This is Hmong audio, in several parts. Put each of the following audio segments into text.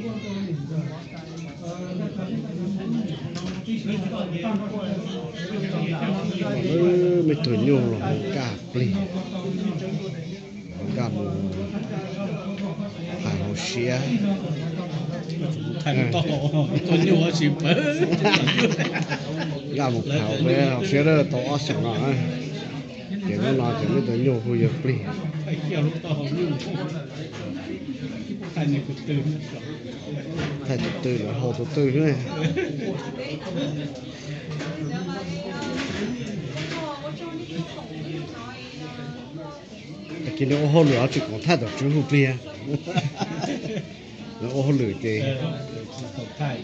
Me tug nyuj los mus kaj plig, nkaj mus hais hauv siab, nkaj mus hais hauv siab tau ob xyoos no. Ces hnub no ces me tug nyuj hu yawg plig, thaij tus twg lawm, hau tus twg xwb. Tag kis nws ua hauj lwm tsis koom thaij tom tswv hu plig, nws ua hauj lwm ces thaij.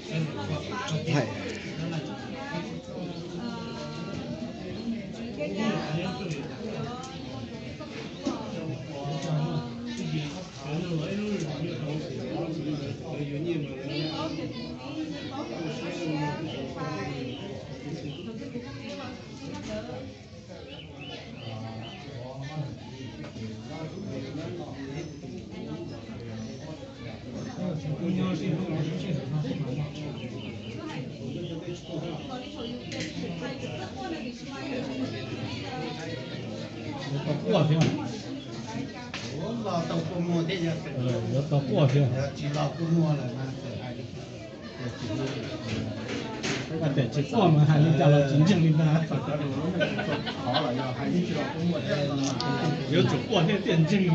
Yuav tau quaj thiab. Yuav tau quaj thiab. Tsis los kuj muaj lawm mas txawm hais li cas, tsis quaj mas hais li cas los tsis ntseeg li ntag. Yuav tsum quaj thiaj tias ntseeg.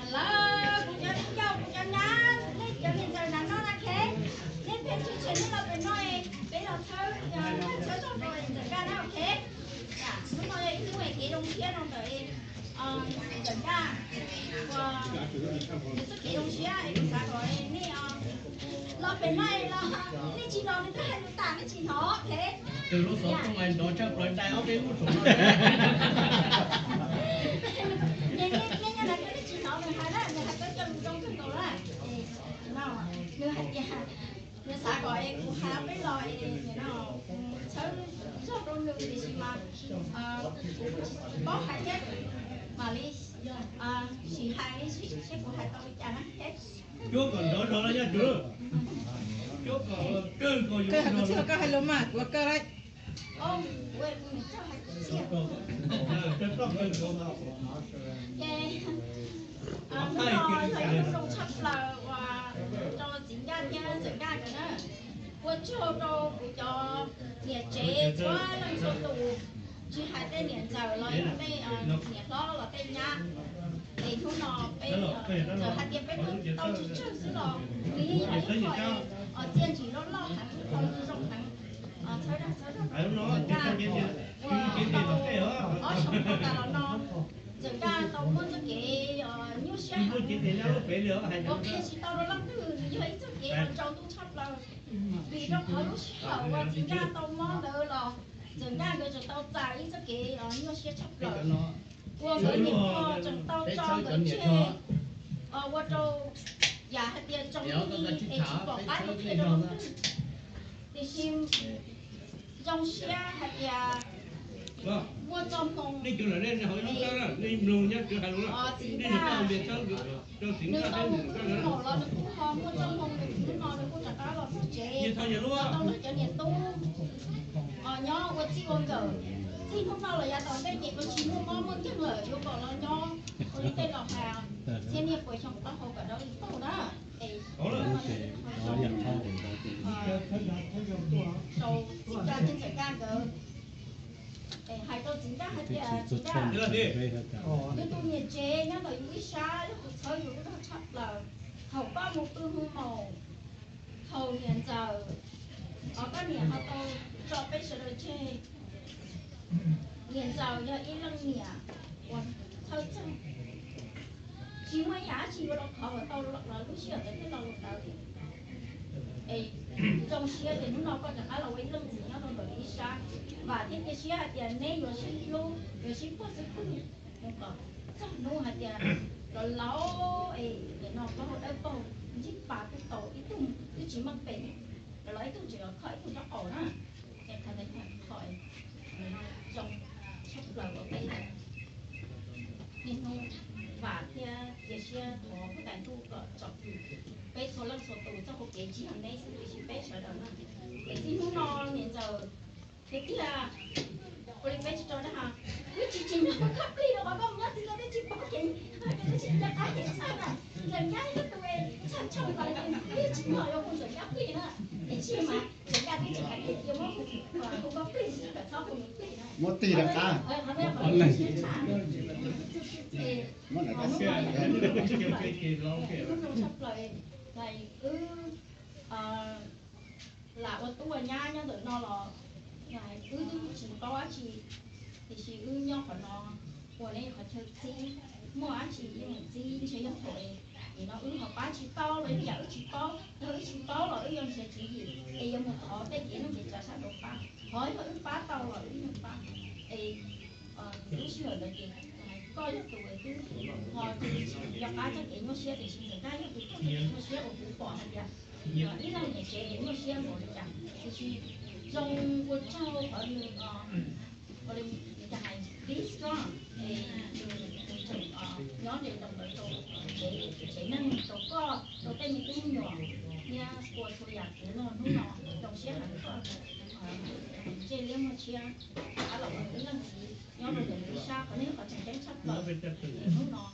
Hello, kuv cov viv ncaus, kuv cov nyab, nej cov niam ntxawm na no na, ok. Nej pheej tshwm tshwm nej los pem no, peb los txhawb, txhawb zog rau Ntxawm Nkaj na, ok. Hnub no yog ib hnub kev zoo siab rau ntawm Ntxawm Nkaj, uas nws txoj kev zoo siab es kuv xav kom nej los pem no los nej tsis los nws twb hais lus tas nej tsis hnov, ok. Tus lub xov tooj nrov tshaj plaws dai ob peb lub saum no. Nej nyob na, nej tsis hnov nws hais na, nws hais tau cov lus zoo kawg nkaus na. Nws hais tias nws xav kom es kuv hais peb los es txhawb zog rau nws tiam sis mas kuv tsis paub hais thiab, mam li sim hais seb kuv hais tau li cas na. Cuab kom nrov zog los yog tsuv, cuab kom kawg kom yuav zog. Koj hais lus mas kuv kawg lawm. Ces hnub no yog ib hnub zoo tshaj plaws uas rau txiv Nkaj thiab Ntxawm Nkaj nkawd na. Ua tsaug rau kuv cov niam tsev txhua leej txhua tus, tsis hais tej niam ntxawm los yog tej niam hlob los tej nyab. Es hnub no peb txawm hais tias peb tuaj tau tsawg tsawg xwb los nws yeej yog ib qho txiaj ntsig loj loj heev, qho zoo heev. Txhawb dag txhawb dag rau Ntxawm Nkaj ua tau ob xyoo tas los no, Ntxawm Nkaj tau muaj txoj kev nyuaj siab heev, ua qhia tsis tau rau leej twg. Ib txoj kev los tsaus ntuj tshaj plaws, vim rau qhov lub sij hawm uas txiv Nkaj tau mob ntawd los txiv Nkaj nkawd tseem tau txais ib txoj kev nyuaj siab tshaj plaws. Ua nkawd niam pog tseem tau tso nkawd tseg, ua rau yam hais tias tsoom tib neeg es tsis pom qab yuav qhia rau leej twg. Tiam sis zoo siab hais tias muaj txoj hmoo, txiv Nkaj nws tau mus pw hauv maum los nws kuj ho muaj txoj hmoo, nws hnub no nws kuj rov qab los txog tsev, tau nrog cov niam tub nyob ua txij ua nkawm. Txij hnub no los yav tom ntej ces yuav tsis muaj mob muaj nkeeg lawm, yuav kom los nyob ua li tej laus hais, txhiab niaj puas xyoo taub hau kom dawb li taug na. Es rau txiv Nkaj thiab ntxawm Nkaj nkawd, hais rau txiv Nkaj hais tias txiv Nkaj, yus tus niam tsev nyob ntawm yus ib sab yog tus txhawb yus lub dag tshaj plaws. Thaum koj mus pw hauv maum, thaum niam ntxawm, koj niam ho tau tso peb sawv daws tseg. Niam ntxawm yog ib leej niam uas txhawj txog, tsis muaj ib yam dab tsi yuav los thov kom tau lub sij hawm ntawd thiab lo lus ntawd. Es zoo siab ces hnub no koj rov qab los ua ib leej txiv nyob rau ntawm ib sab. Vam thiab cia siab hais tias neb yuav sib hlub, yuav sib pog xib pwg mus kom txog hnub hais tias los laus es nim no plaub hau dawb paug, ntsej pas twb tau ib tug twb tsis meej pem, los los ib tug tseem los kho ib tug nraub qaum na. Es qhov ntawd yog qhov zoo tshaj plaws uas peb niaj hnub vam thiab cia siab thov huab tais ntuj kom tsom kwm peb txhua leej txhua tus txoj hau kev tsis yog neb xwb tiam sis peb sawv daws na. Es txij hnub no niam ntxawm tiag tiag, ua li peb tsis tso dab ha, wb tsis tsim nyog koj plig rau qhov koj mus nyob twg koj twb tsis paub kev, koj twb tsis nco qab kev txhawj na. Ntxawm Nkaj yog tus txhawj tshaj plaws ces wb tsim nyog yuav hu Ntxawm Nkaj plig na. Es tsis mas Ntxawm Nkaj twb tsis hais tias cia muab hu koj plig xwb kom txhob hu nws plig na. Muab tig rov qab. Hnub no tshaj plaws, wb lam ua tub ua nyab nyob ntawm no los wb twb tsis paub dab tsi, tiam sis wb nyob qhov no ua neb qhov chaw txib, muaj dab tsi yeej txib ntshe yog thaum es no wb ho pab tsis tau los yog yam wb tsis paub, yog wb tsis paub los wb yuav nrhiav tswv yim es yuav mus thov tej kev neej kev tsav sab nraud pab, qhov yog wb pab tau los wb yeej pab. Es lub sij hawm ntawd ces koj yog tus twb ho tus tsis nco qab txoj kev nyuaj siab tiam sis Ntxawm Nkaj yog tus txoj kev nyuaj siab uas kuv pom hais tias ib leej niam tsev nyuaj siab npaum li cas, tiam sis zoo ua tsaug qhov nws ua li cas hais be strong, es nws tseem nyob nres nraum ntawd rau tsev neeg, rau koj, rau tej me tub me nyuam, thiab ua txhua yam kev log hnub no. Zoo siab hais tias koj ntsej liab muag tshiab rov qab los ua ib leej txiv nyob rau ntawm nws ib sab, qhov no yog qhov tseem ceeb tshaj plaws. Hnub no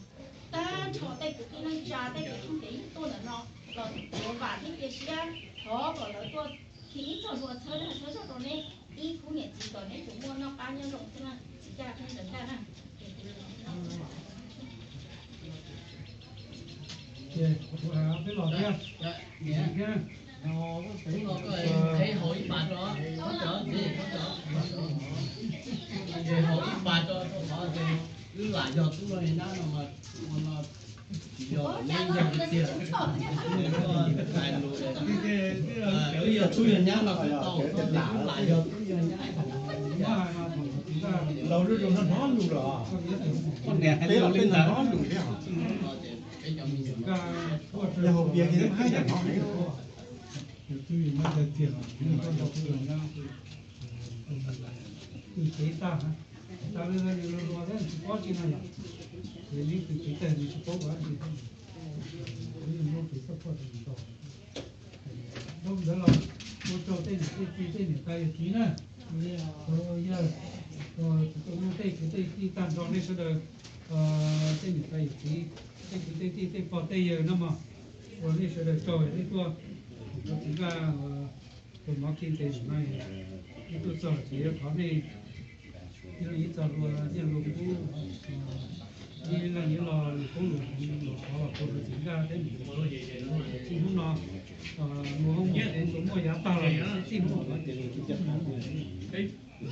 tag nrho tej kwv tij neej tsa, tej kev phooj kev ywg tuaj ntawm no los yuav vam thiab cia siab thov kom lawv tuaj khi ib txoj hlua txhawb dag txhawb zog rau neb ib khub niam txiv kom neb tsuas muaj noj qab nyob zoo xwb na, txiv Nkaj thiab Ntxawm Nkaj na. Ces kuv hais peb los thiab, thiab, ces haus ib pas rau, ces haus ib pas rau, rau qhov ces wb lam yog tub yog nyab no mas, ua no tsis yog, neb yog tiag, hais lus, wb yog tub yog nyab no twb tau, wb lam yog tub yog nyab. Laus lub lus no hnov lus lawm, poj niam hais lus li ntawd. Yog hauv pias ces haj yam hnov heev. Tus twg yus muab cai tiag, yus muab cai tiag, yus cev tag, tas li no yus luag luag thiab tsis paub tsi no yom. Ces neb tus cev tag nws tsis paub ua dab tsi thiab. Yus muab tus txoj phuaj tus ntau. Dhau ntawd los ua rau tej niam tej txiv tej niam tais yawm txiv na, yawg, tus tus muaj tej kwv tej tij tag nrho nej sawv daws, tej niam tais yawm txiv, tej kwv tej tij tej pog tej yawg no mas, uas nej sawv daws tsaug nej tuaj, ua txiv Nkaj tus mov ki ntes no, nej tuaj txog ces yuav thov nej ib leeg ib txoj hlua nyiaj hlua kub, ib leeg ib lo lus koob lus hmoov los thov los rau txiv Nkaj thiab niam txiv hnub no. Mus hoob mov kuv tsuas muaj yav tag los txij hnub no ces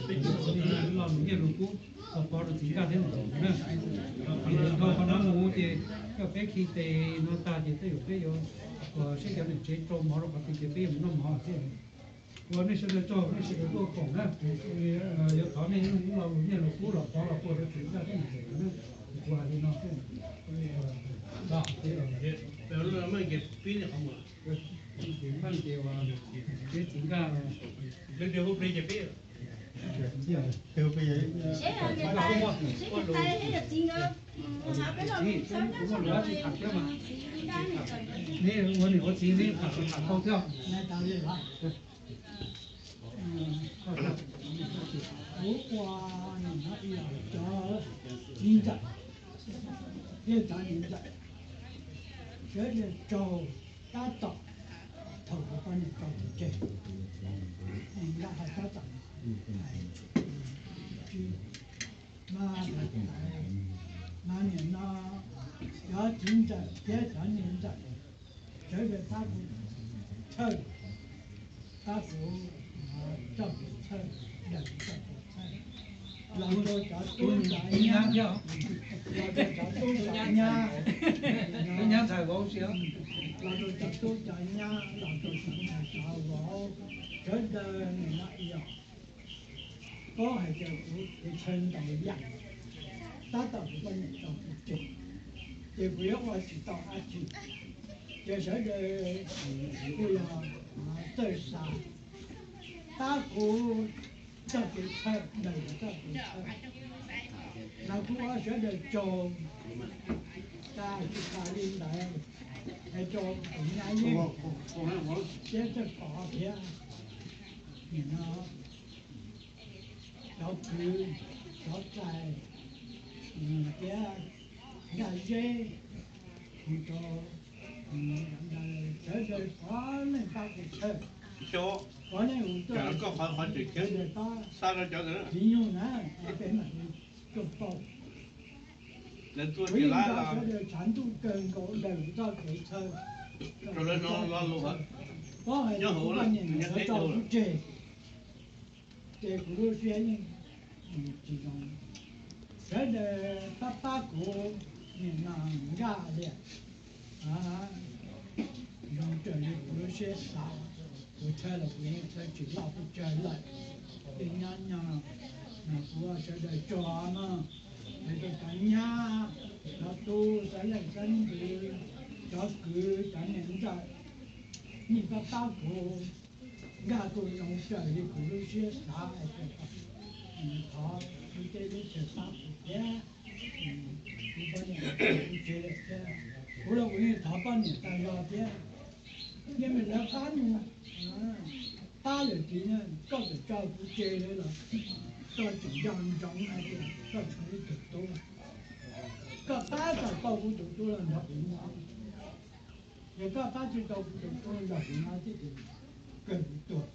Peb cov los lus nyiaj lus kub los pov rau txiv Nkaj thiab na. Dhau qhov no mus ces yog peb khi tes no tag ces tej zaum peb yuav seb cov niam tsev rau mov rau qhov twg ces peb yuav mus noj mov thiab. Ua nej sawv daws tsaug nej sawv daws tuaj koom na. Yuav thov nej los lus nyiaj lus kub los pov los pov rau txiv Nkaj thiab niam tsev na. Kuv hais li no xwb. Ua niam ua txiv nej tham tham tau thiab. Kuv ua cov txiv ntxawm thiab cov niam ntxawm, sawv daws tsaug tab tom thaum kuv poj niam tso kuv tseg. Nkaj hais tab tom mas, mas nim no cov txiv ntxawm thiab cov niam ntxawm sawv daws pab kuv txhawj, pab kuv txoj kev txhawj, daws txoj kev txhawj los rau cov tub cov nyab, los rau cov tub cov nyab, los rau cov tub cov nyab, los rau cov ntxhais cov vauv, sawv daws nim no yog paub hais tias kuv kev txhawj ntau yam, tab tom kuv poj niam tso kuv tseg, ces kuv yuav ua tsis tau dab tsi, ces sawv daws kuj yog txawj xav pab kuv txoj kev txhawj, daws kuv txoj kev txhawj. Los kuv ua sawv daws tsaug, tas tsis tas li ntawd, es rau tus nyab yeej thiab txawj pom thiab, nim no cov kwv, cov ntxhais, thiab Nkaj Zeb, mus rau sawv daws qhov leej pab kuv txhawj, qhov leej mus tuaj, sawv daws pab, txiv nyuj na, peb mam li tuaj pauj. Kuv yeej nco sawv daws tshav ntuj kawg nkaus daws kuv txoj kev txhawj, paub hais tias kuv poj niam nim no tso kuv tseg, ces kuv lub siab yeej tsis zoo. Sawv daws pab pab kuv, nim no Nkaj tias zoo raws li kuv lub siab xav, kuv txhawj los kuv yeej txhawj tsis loj pes tsawg lawm. Tej nyob nyob no kuv ua sawv daws tsaug mog, es rau cov nyab, cov tub, cov leej cov ntxwv, cov kwv, cov niam ntxawm, nej pab pab kuv, Nkaj kuj zoo raws li kuv lub siab xav, thov kuv tej lub chaw pab kuv thiab, kuv poj niam kuv tsev lawm thiab, kuv los kuv yeej thov poj niam tag zog thiab. Yeej me lawv qab mus, pab lawm txiv, koj txawm tso kuv tseg lawm los koj tseem nco ntsoov hais tias koj tshuav ib tug tub, koj pab tau kuv tus tub los nrog kuv nyob, yog koj pab tsis tau kuv tus tub nrog kuv nyob ces kawg kuv tuag.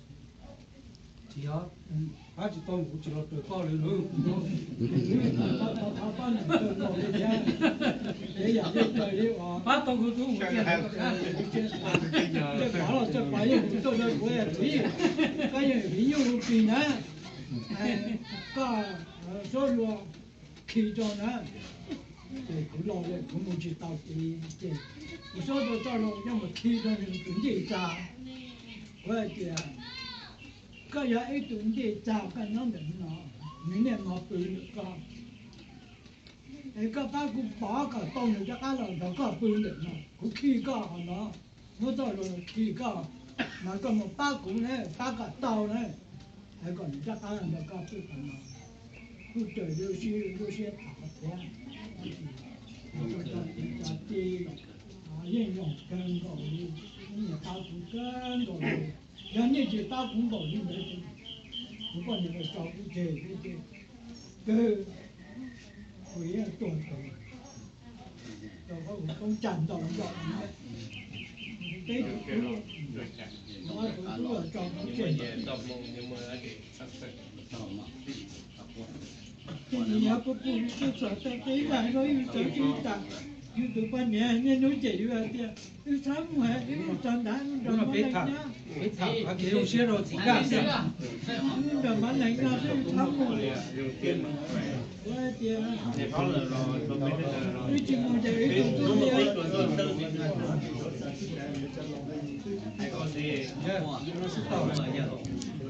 Tsis yog, pab tsis tau kuv tsis los raws koj li lawm. Pab tau kuv tub mus ces pov los txawj pov yeej kuv tuaj rau kuv txiv, koj yeej vim nyuj lub plig na, koj suab luag khi rau na. Ces kuv los lawm kuv mus tsis tau tid ces kuv suab rau txoj loo coj mus khi rau nws tus ncej txag. Kuv hais tias koj yog ib tug ncej txag koj nyob ntawm no, nws niaj hmo pw ntawm koj, es koj pab kuv pov kom tau nws rov qab los nrog koj pw ntawm no, kuv khi koj qhov no, muab txoj loo khi koj, mas koj mus pab kuv na, pab kom tau na, es kom nws rov qab los nrog koj pw qhov no. Kuj raws li lub siab xav thiab, rau cov kwv cov tij yeej zoo kawg nkaus li, nej pab kuv kawg nkaus li. Yog nej tsis pab kuv npaum li ntawd ces kuv poj niam tso kuv tseg, kuv ces kawg, kuv yeej tuag tag. Rau qhov kuv koob tsag ntau npaum, peb tus tub, kuv ob tug tub los tso kuv tseg. Tej niam kuv pum li tej txog tej teb vaj no ib txawv tsis tas. Yus tus poj niam niaj hnub cem yus hais tias wb txhob mus, wb mus txog ntawd wb nrog Mab Leej nyob, wb nrog Mab Leej nyob, wb txhob mus. Kuv hais tias wb tsis mus ces wb tus tub ntawd